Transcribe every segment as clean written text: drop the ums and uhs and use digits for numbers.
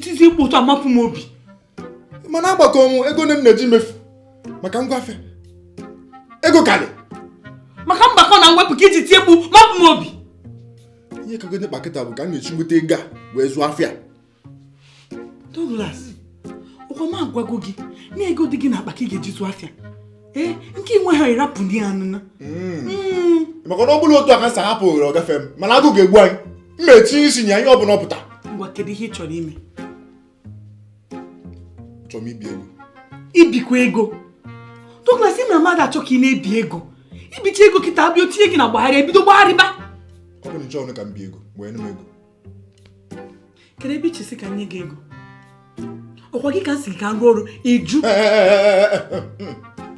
Itizi mkpu otu amapụ m obi. Mana agbakọ m ego nne m na-eji mefu maka ngwa afịa. Ego karị. Maka mgbakọ na mwepụ ka iji tie mkpu mapụ m obi. Ihe kago mkpa kịta bụ ka m ga-esi nweta ego a wee zụọ afịa. Douglas, ọkwa m agwago gị na ego dị gị n'akpa ka ị ga-eji zụọ afịa. Ee, nke inwe ha ịrapụ ndị anụna. Maka na ọ bụrụ otu aka nsa hapụ ohere ọ gafee m, mana agụụ ga-egbu anyị. M ma-etinye isi nye anyị ọ bụla ọ pụta. Ngwa, kedu ihe ị chọrọ ime? Chọrọ m ibi ego. Ibikwa ego? Douglas, ị na mmadụ achọ ka ị na-ebi ego. Ibicha ego kịta abịa o tinye gị na gbagharị ebido gbagharịba. Ọ bụrụ na ị chọrọ ka m bi ego, wee nụ m ego. Kedu ebe i chesi ka m nye gị ego? Ọkwa gị ka m si ka m rụọ ọrụ ịjụ.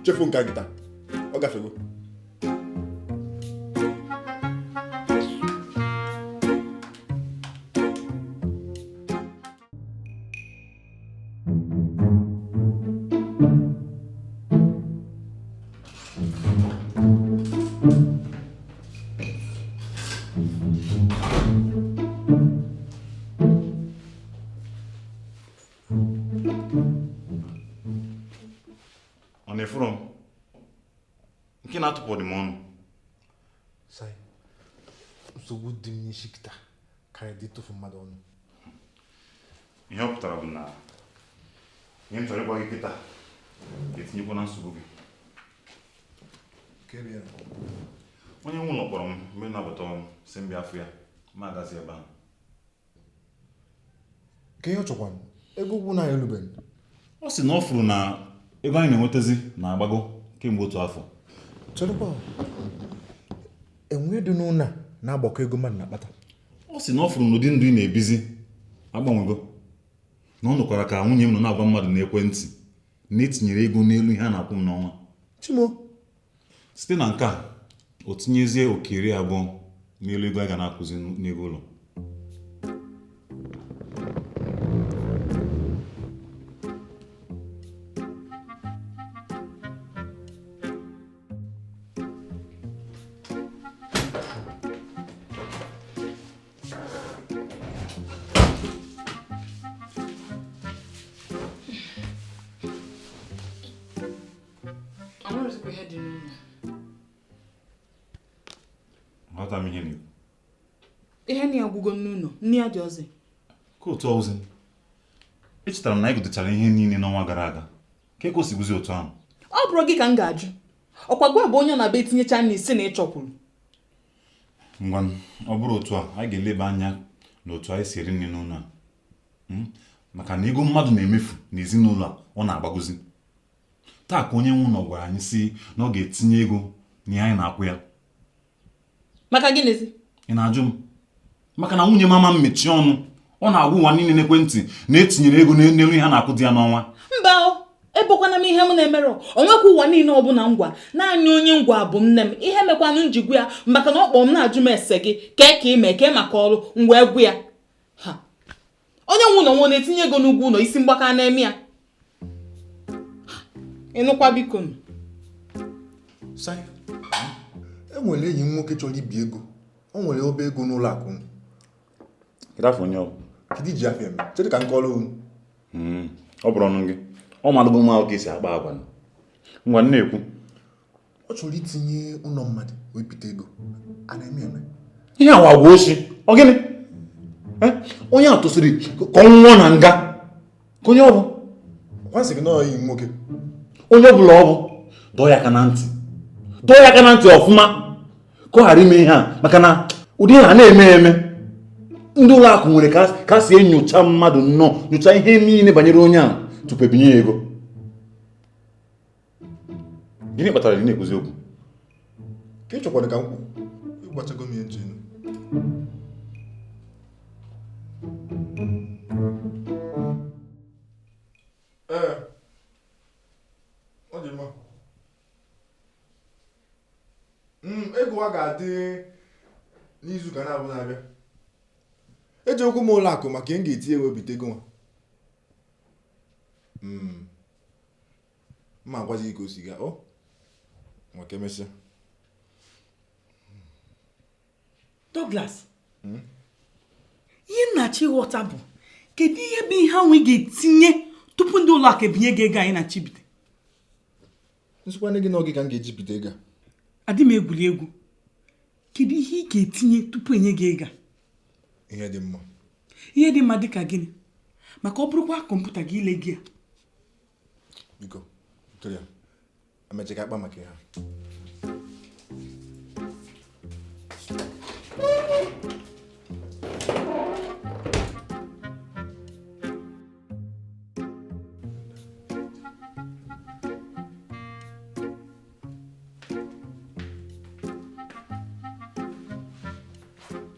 Chefu nke nkịta, ọ gafego. Ọ na-efuru m nke na-atụpụ dị m ọnụ. Sai, nsogbu dị m n'isi kịta karịrị ịtụfu mmadụ ọnụ. Ihe ọ pụtara bụ na ihe m chọrọ ịgwa gị kịta ga-etinyekwa na nsogbu gị. Onye nwe ụlọ kpọrọ m mgbe na-abata ọrụ sị m bịa afụ ya, ma agazi ebe ahụ. Ka ihe ọ chọkwa ego ụgwọ na elubeghị. Ọ sị na ọ fụrụ na ego anyị na-enwetazi na-agbago kemgbe otu afọ. Cherekwa, enwe dị n'ụlọ a na-agbakọ ego mmadụ na-akpata. Ọ sị na ọ fụrụ n'ụdị ndụ ị na-ebizi agbanwego, na ọ nụkwara ka nwunye m nọ na-agwa mmadụ n'ekwentị na etinyere ego n'elu ihe a na-akwụ m n'ọnwa. Chimo, site na nke a o tinyezie oke 20 n'elu ego a ga na-akwụzi n'ego ụlọ. Ghọta m ihe na-ekwu. Ihe nni agwụgo n'ụlọ, nni adị ọzọ. Ka otu ọzọ. Echetara m na anyị gotechara ihe niile n'ọnwa gara aga. Ka e kwesịrịzi otu ahụ. Ọ bụrụ gị ka m ga-ajụ. Ọkwa gwa bụ onye na-abịa etinyecha nri si na ịchọkwuru. Ngwa, ọ bụrụ otu a, anyị ga-eleba anya n'otu anyị si eri nri n'ụlọ a. Maka na ego mmadụ na-emefu n'ezinụlọ a, ọ na-agbagozi. Taa ka onye nwe ụlọ gwara anyị si na ọ ga-etinye ego n'ihe anyị na-akwụ ya. Maka gịnịzi? Ị na-ajụ m? Maka na nwunye mama m mechie ọnụ, ọ na-agwa ụwa niile n'ekwentị na etinyere ego n'elu ihe a na-akwụ di ya n'ọnwa. Mba o, ebokwana m ihe m na-emerọ. O nwekwa ụwa niile ọbụla ngwa, naanị onye ngwa bụ nne m. Ihe mekwanụ njigwa ya maka na ọ kpọọ m na-ajụ m ese gị kee ka ime kee maka ọrụ m wee gwa ya. Ha, onye nwe ụlọ nwe na-etinye ego n'ụgwọ ụlọ isi mgbaka na-eme ya. Ịnụkwa biko nụ. Sai, enwere enyi m nwoke chọrọ ibi ego. O nwere ọba ego n'ụlọ akụ m. Kedu afọ onye ọ bụ? Kedu iji afọ eme? Chere ka m kọọrọ unu. Ọ bụrụ ọnụ gị. Ọ madụgo nwa ahụ ka esi akpa agwa. Ngwa na-ekwu. Ọ chọrọ itinye ụlọ mmadụ wee bite ego. A na-eme eme. Ihe awa agwa oshi. Ọ gịnị? Onye a tosiri ka ọ nwụọ na nga. Ka onye ọ bụ? Kwasị gị na enyi m nwoke. Onye ọ bụla ọ bụ, dọọ ya aka na ntị. Dọọ ya aka na ntị ọfụma ka ọ ghara ime ihe a, maka na ụdị ihe a na-eme eme. Ndị ụlọ akụ nwere ka si enyocha mmadụ nnọọ, nyocha ihe niile banyere onye a tupu ebinye ya ego. Gịnị kpatara ị na-ekwuzi okwu? Ka ị chọkwara ka m kwuo, ịgbachago m ihe nche enu. Ee, ọ dị mma. Ego a ga-adị n'izu ka na-abụ na-abịa. Eji okwu m ụlọ akụ maka m ga-etinye wee bite ego nwa. Mma agwazi gị ka o si gaa, o maka emesịa. Douglas, ihe m na-achọ ịghọta bụ Kedu ihe bụ ihe ahụ ị ga-etinye tupu ndị ụlọ akụ ebinye gị ego anyị na chibite? Nsịkwanụ gị n'oge ka m ga-eji bite ego a. Adị m egwuri egwu. Kedu ihe ị ga-etinye tupu enye gị ego a? Ihe dị mma. Ihe dị mma dịka gịnị? Maka ọ bụrụkwa kọmputa gị ile gị a. Biko, Victoria, emecha ka akpa maka ihe a.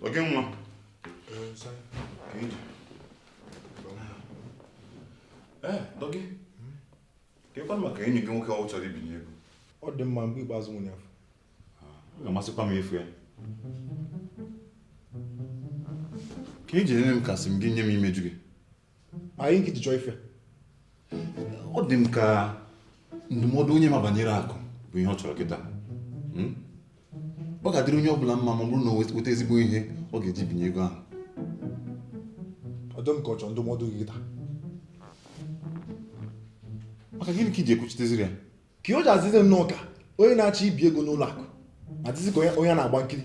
Oge nwa. Dọgị. Ka maka enyi gị nwoke ọ chọrọ ibinye ego. Ọ dị mma mgbe ikpeazụ nwunye afọ. Ọ ga-amasịkwa m efu ya. Ka iji nene m kasị m gị nye m imeju gị. Anyị nke ji chọọ ife. Ọ dị m ka ndụmọdụ onye ma banyere akụ bụ ihe ọ chọrọ kịta. Ọ ga-adịrị onye ọ bụla mma ma ọ bụrụ na o weta ezigbo ihe ọ ga-eji binye ego ahụ. Ọ dị m ka ọ chọrọ ndụmọdụ gị kịta. Maka gịnị ka iji ekwuchiteziri ya? Ka o ji azịza m n'ụka onye na-achọ ibi ego n'ụlọ akụ ma dịzị ka onye na-agba nkiri.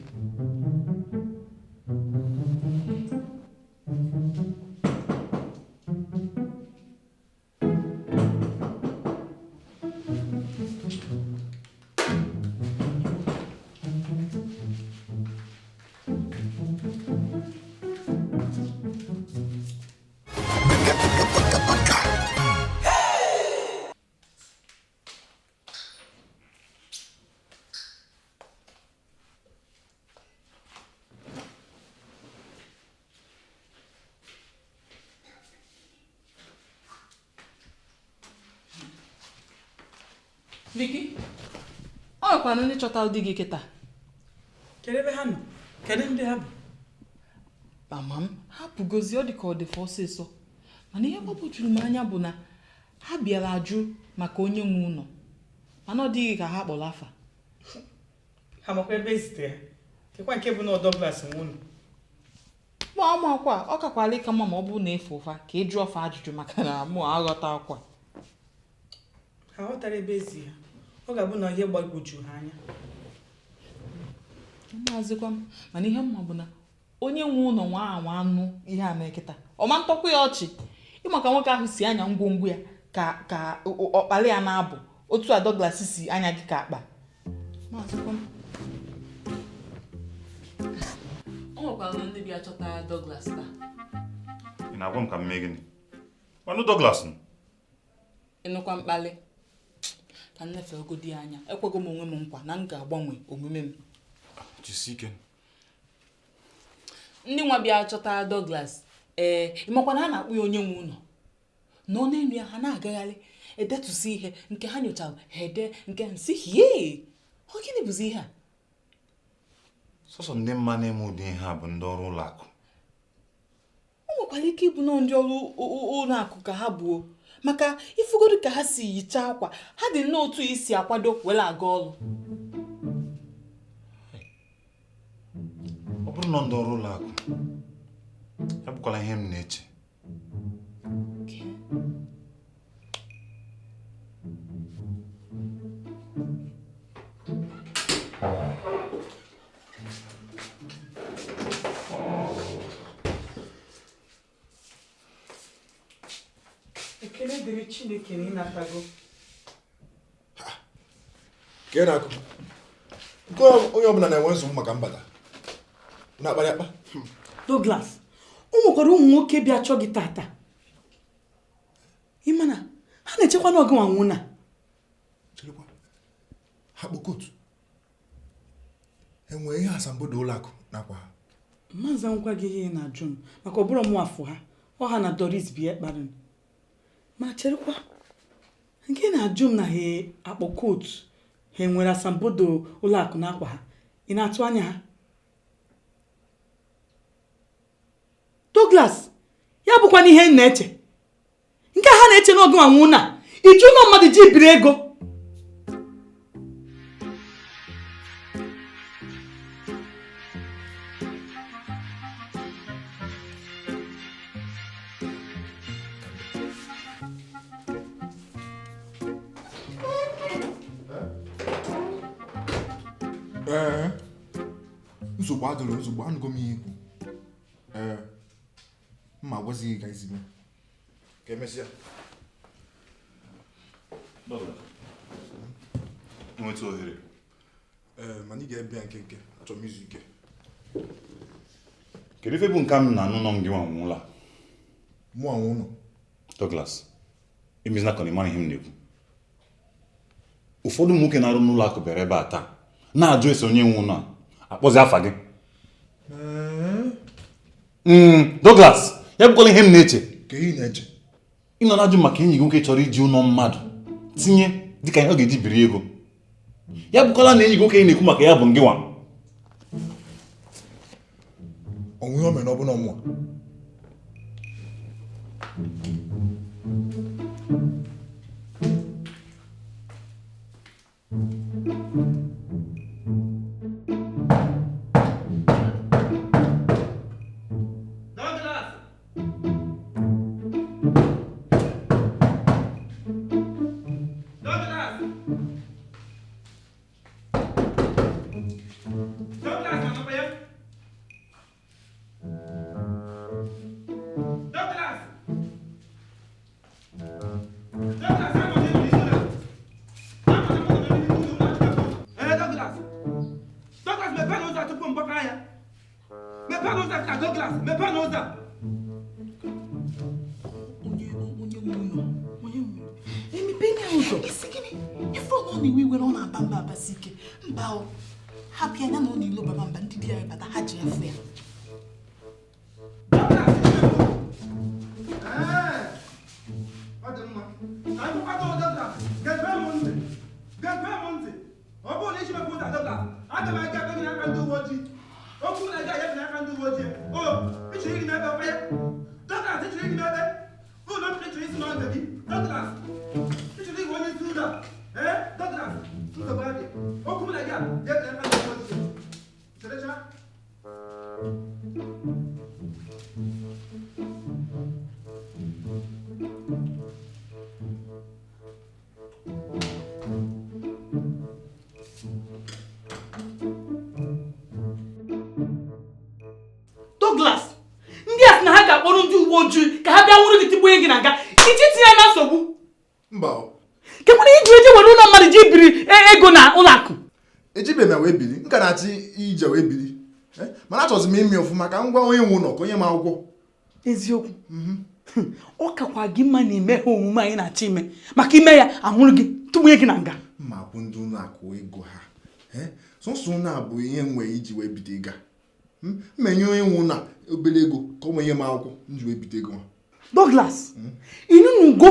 Vicky, ọ nwekwana ndị chọtara di gị kịta. Kedu ebe ha nọ? Kedu ndị ha bụ? Mama m, hapụgozi ọ dị ka ọ dị fa ọsịsọ. Mana ihe gbagwojuru m anya bụ na ha bịara ajụ maka onye nwe ụlọ. Mana ọ dịghị ka ha kpọrọ afa. Ha makwa ebe ezitere ha. Kekwa nke bụ na Douglas nwe ụlọ. Ma ọ makwa, ọ kakwala ịka mma ma ọ bụrụ na efe ụfa ka ị jụọ fa ajụjụ maka na mụ aghọta akwa. Ha ghọtara ebe ezi ha. Ọ ga-abụ na ihe gbagwoju ha anya. Maazịkwa m, mana ihe mma bụ na onye nwe ụlọ nwa anwa anụ ihe a mee kịta. Ọ ma ntọkwa ya ọchị. Ịma ka nwoke ahụ si anya ngwongwo ya ka ọkpali ya na-abụ otu a Douglas si anya gị ka akpa. Maazịkwa m. Ọ nwekwara ndị bịa chọta Douglas taa. Ị na-agwa m ka m mee gịnị? Gwanụ Douglas. Ịnụkwa mkpali. Ka m nefee ogodi anya, ekwego m onwe m nkwa na m ga-agbanwe omume m. Jisie ike. Ndị nwa bịa chọta Douglas, ee, ịmakwa na a na-akpọ ya onye nwe ụlọ. Nọ n'elu ya ha na-agagharị edetụsị ihe nke ha nyochara ha ede nke nsị hie. Ọ gịnị bụzi ihe a? Sọsọ ndị mma na-eme ụdị ihe a bụ ndị ọrụ ụlọ akụ. O nwekwara ike ịbụ na ndị ọrụ ụlọ akụ ka ha buo. Maka ifugodu ka ha si yichaa akwa ha dị nnọọ otu isi akwado were aga ọrụ. Ọ bụrụ na ndị ọrụ ụlọ akụ, ya bụkwala ihe m na-eche. Ekele dịrị Chineke na ịnatago. Ka ị na-akụ. Nke onye ọbụla na-enwe nsogbu maka mbata. Na-akparị akpa. Douglas, o nwekwara ụmụ nwoke bịa chọọ gị tata. Ị ma na ha na-echekwa na ọgụ nwa na. Cherekwa. Ha kpụ kootu. Enwee ihe asambodo ụlọ akụ nakwa ha. Mmaza nkwa gị ihe na-ajụ m maka ọ bụrụ mụ afọ ha. Ọ ha na Doris bi ekparị. Ma cherekwa, nke na-ajụ m na ha akpọ kootu ha enwere asambodo ụlọ akụ n'akwa ha. Ị na-atụ anya ha? Douglas, ya bụkwa na ihe m na-eche. Nke ha na-eche n'oge nwanwụ na iju ụlọ mmadụ ji biri ego. Nsogbu adịrọ, nsogbu anụgo m ihe i kwu. Ee, m ma-agwazi gị ka esi mee. Ka emesịa. Nweta ohere. Ee, mana ị ga-ebịa nke nke achọrọ m izu ike. Kedu ife bụ nke m na-anụ nọ gị nwa nwe ụlọ a? Mụ nwe ụlọ. Douglas, emezina ka ọ na-ịmara ihe m na-ekwu. Ụfọdụ ụmụ nwoke na-arụ n'ụlọ akụ bịara ebe a taa na-ajụ ese onye nwe ụlọ a, akpọzi afa gị. Douglas, ya bụkwala ihe m na-eche. Ka ihe ị na-eche? Ị nọ na-ajụ maka enyi gị nwoke chọrọ iji ụlọ mmadụ tinye dịka ihe ọ ga-eji biri ego. Ya bụkwala na enyi gị nwoke ị na-ekwu maka ya bụ ngị nwa. O nwe ihe o mere na ọ bụ na ọ mụwa. Hapụ ya na ọ na-ilo baba mba ndị di ya bata ha ji afụ ya. Ọ bụrụ na ichimekwa ụzọ Douglas, aga m aga ebe gị n'aka ndị uwe ojii. Okwu na aga ya n'aka ndị uwe ojii. O, ịchọrọ iri m ebe ọkwa ya? Douglas, ịchọrọ iri m ebe? Ụlọ m ịchọrọ isi n'ọdụ gị? Douglas, ịchọrọ igwe onye isi ụlọ a? Ee, Douglas, nsogbu adị. Okwu na gị a ga-ebe n'aka ndị uwe ojii. Cherecha. Douglas, ndị a sị na ha ga-akpọrọ ndị uwe ojii ka ha bịa nwụrụ gị tigbuo gị na nga iji tinye na nsogbu. Mba. Kekwara iji eji were ụlọ mmadụ ji biri ego na ụlọ akụ. Ejibeghị m wee bili, m ka na-achọ ije wee bili. Mana achọzi m ime ọfụma ka m gwa onye nwe ụlọ ka onye m akwụkwọ. Eziokwu. Ọ kakwa gị mma na ime ha omume anyị na-achọ ime maka ime ya ahụrụ gị tụgbunye gị na nga. Mma akwụ ndị ụlọ akụ ego ha. Sọsọ ụlọ a bụ ihe m nwere iji wee bido ego a. M enye onye nwe ụlọ obere ego ka ọ nwee nye m akwụkwọ m ji wee bido ego ha. Douglas, ịnụnugo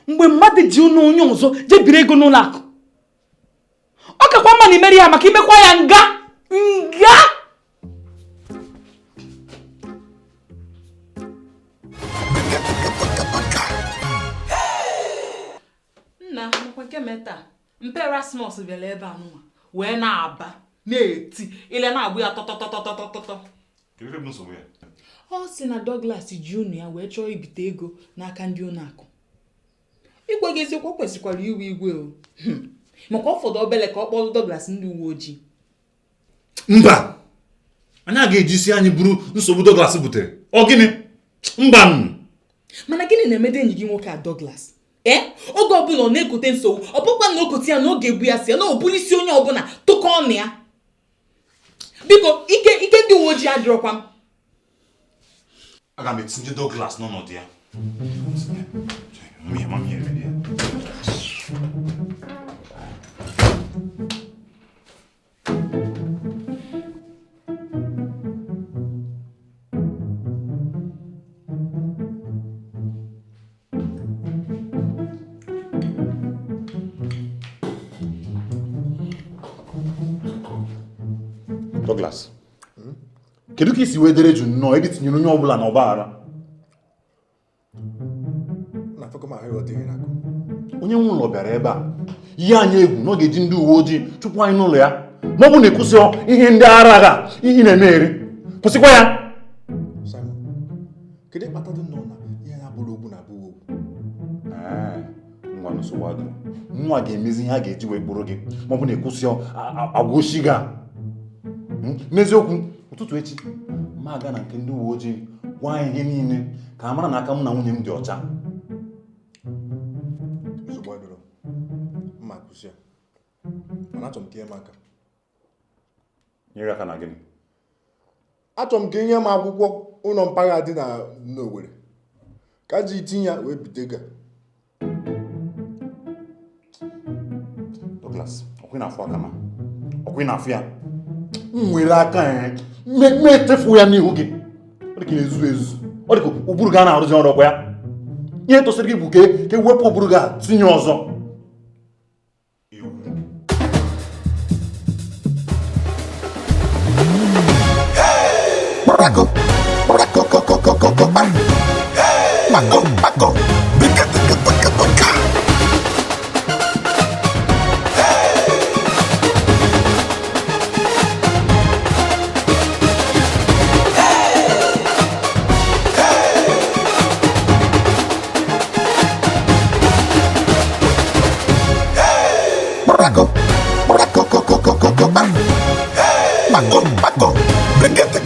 mgbe mmadụ ji ụlọ onye ọzọ jee biri ego n'ụlọ akụ. Ọ kakwa mma na imeri ya maka imekwa ya nga nga. Nna makwa nke mee taa mpe Rasmus bịara ebe a nụnwa wee na-aba na-eti ile na-agbụ ya tọtọtọtọtọtọ. Ọ sị na Douglas ji unu ya wee chọọ ibite ego n'aka ndị ụlọ akụ. Ịgwa gị eziokwu, o kwesịkwara iwe igwe o. Maka ọ fọdụ obele ka ọ kpọrọ Douglas ndị uwe ojii. Mba, anyị agaghị ejisi anyị buru nsogbu Douglas butere. Ọ gịnị? Mba. Mana gịnị na-emede enyi gị nwoke a Douglas? Ee, oge ọbụla ọ na-ekote nsogbu, ọ bụkwa na okote ya na oge ebu ya si ya na ọ bụrụ isi onye ọbụla tụkọ ọnụ ya. Biko, ike ndị uwe ojii adịrọkwa m. Aga m etinye Douglas n'ọnọdụ ya. Douglas, kedu ka isi wee dere jụ nnọọ ebe tinyere onye ọbụla n'ọgba aghara? Onye nwe ụlọ bịara ebe a yi anyị egwu na ọ ga-eji ndị uwe ojii chụpụ anyị n'ụlọ ya ma ọ bụ na ịkwụsị ihe ndị ara gha ihe na-eme eri kwụsịkwa ya. Ngwa nsogbu adịrọ, nwa ga-emezi ihe a ga-eji wee kpụrụ gị ma ọ bụ na ịkwụsị agwa oshi gị a. N'eziokwu Ụtụtụ echi, m aga na nke ndị uwe ojii gwa anyị ihe niile ka a mara na aka m na nwunye m dị ọcha. Nsogbu adịrọ, mma kwụsị ya, mana achọrọ m ka ihe m aka. Nyere aka na gịnị? Achọrọ m ka inye m akwụkwọ ụlọ mpaghara dị na n'Owerri ka ji tinye ya wee bite ego a. Douglas, ọkwa ị na-afụ aka ma ọkwa ị na-afụ ya, m nwere aka ya mme echefu ya n'ihu gị. Ọ dị ka ị na-ezuzu ezuzu, ọ dị ka ụbụrụ gị a na-arụzi ọrụ ọkwa ya. Ihe tosiri gị bụ ka ka ewepụ ụbụrụ gị a tinye ọzọ. Baraco, baraco, co, co, co, co, bam. Paco, paco, pica, pica, pica, pica. Baraco, baraco, co, co, co, co, co, bam. Paco, paco, pica, pica.